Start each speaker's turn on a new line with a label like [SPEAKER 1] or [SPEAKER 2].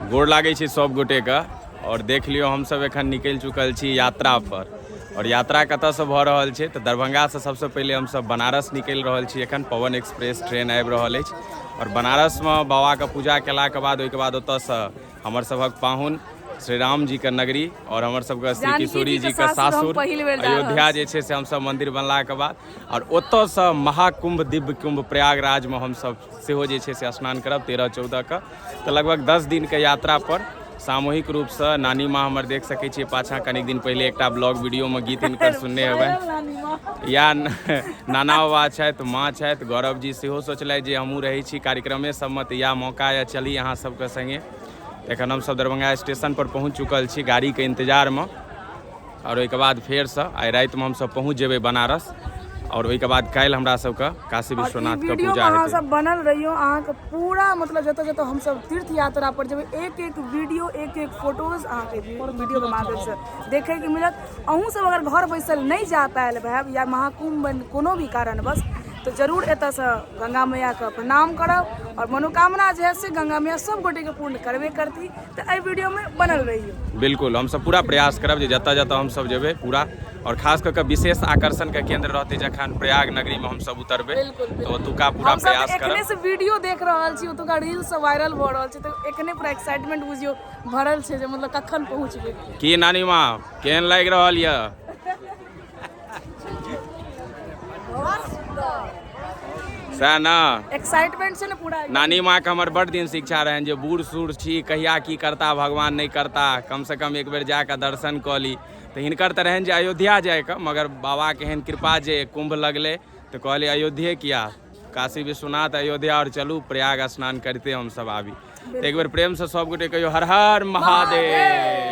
[SPEAKER 1] गोर लागै छी सब गोटेके। और देख लियौ हमसब एखन निकलि चुकल छी यात्रा पर। और यात्रा कतऽसँ भऽ रहल छै तऽ दरभंगासँ सबसँ पहिले हमसब बनारस निकलि रहल छी। एखन पवन एक्सप्रेस ट्रेन आबि रहल अछि और बनारसमे बाबाके पूजा केलाके बाद ओहिके बाद ओतऽसँ हमर सभक पाहुन श्री राम जी के नगरी और हमर सबके श्री
[SPEAKER 2] जानकी
[SPEAKER 1] किशोरी
[SPEAKER 2] जी के
[SPEAKER 1] जी के
[SPEAKER 2] सासुर हम
[SPEAKER 1] सासुर
[SPEAKER 2] पहिल बेर जा रहल
[SPEAKER 1] अयोध्या
[SPEAKER 2] छी।
[SPEAKER 1] जे छै से हमसब मंदिर बनलाके बाद और ओतऽसँ महाकुंभ दिव्य कुंभ प्रयागराजमे हमसब सेहो जे छै से स्नान करब 13-14 के। तऽ लगभग 10 दिनके यात्रा पर सामूहिक रूपसँ नानी माँ हमर देख सकै छियै पाछाँ, कनिक दिन पहिले एकटा ब्लॉग वीडियोमे गीत हिनकर सुनने हेबै। या नाना बाबा छथि, माँ छथि, गौरव जी सेहो सोचलथि जे हमहूँ रहै छी कार्यक्रमे सबमे, तऽ इएह मौका यऽ चली अहाँ सबके सङ्गे। एखन हमसब दरभंगा स्टेशन पर पहुँच चुकल छी गाड़ीके इंतजारमे और ओहिके बाद फेरसँ आइ रातिमे हमसब पहुँच जेबै बनारस और ओहिके बाद काल्हि हमरा सबके काशी विश्वनाथके पूजा
[SPEAKER 2] अहाँ सब बनल रहियो, अहाँके पूरा मतलब जतऽ जतऽ हमसब तीर्थ यात्रा पर जेबै एक एक वीडियो एक एक फोटोज अहाँके वीडियो के माध्यमसँ देखैके मिलत। अहूँ सब अगर घर बैसल नहि जा पायल हैब या महाकुंभ कोनो भी कारणवश, तऽ जरूर एतऽसँ गंगा मैयाके प्रणाम करब और मनोकामना जे है से गंगा मैया सब गोटेके पूर्ण करबे करती। तऽ एहि वीडियोमे बनल रहियौ।
[SPEAKER 1] बिल्कुल हमसब पूरा प्रयास करब जे जतऽ जतऽ हमसब जेबै पूरा, और खास कऽ कऽ विशेष आकर्षण के केंद्र रहतै जखन प्रयाग नगरी में हमसब उतरबै, तऽ ओतुका पूरा प्रयास करब।
[SPEAKER 2] एखने से वीडियो देख रहल छी, ओतुका रील सब वायरल भऽ रहल छै, तऽ एखने पूरा एक्साइटमेंट बुझियौ भरल छै जे मतलब कखन पहुँचबै।
[SPEAKER 1] की नानी माँ केहन लागि रहल यऽ? सएह ने
[SPEAKER 2] एक्साइटमेंट छै ने पूरा।
[SPEAKER 1] नानी माँ के हमर बड़ दिन शिक्षा रहनि जे बूढ़ सूढ़ छी, कहिया की करता भगवान नहि करता, कम से कम एक बेर जाकऽ दर्शन कऽ ली। तऽ हिनकर तऽ रहनि जे अयोध्या जाइके, मगर बाबाके एहन कृपा जे कुंभ लगलै तऽ कहलियै अयोध्ये किया, काशी विश्वनाथ अयोध्या और चलू प्रयाग स्नान करिते हमसब आबी। तऽ एक बेर प्रेमसँ सब गोटे कहियौ हर हर महादेव।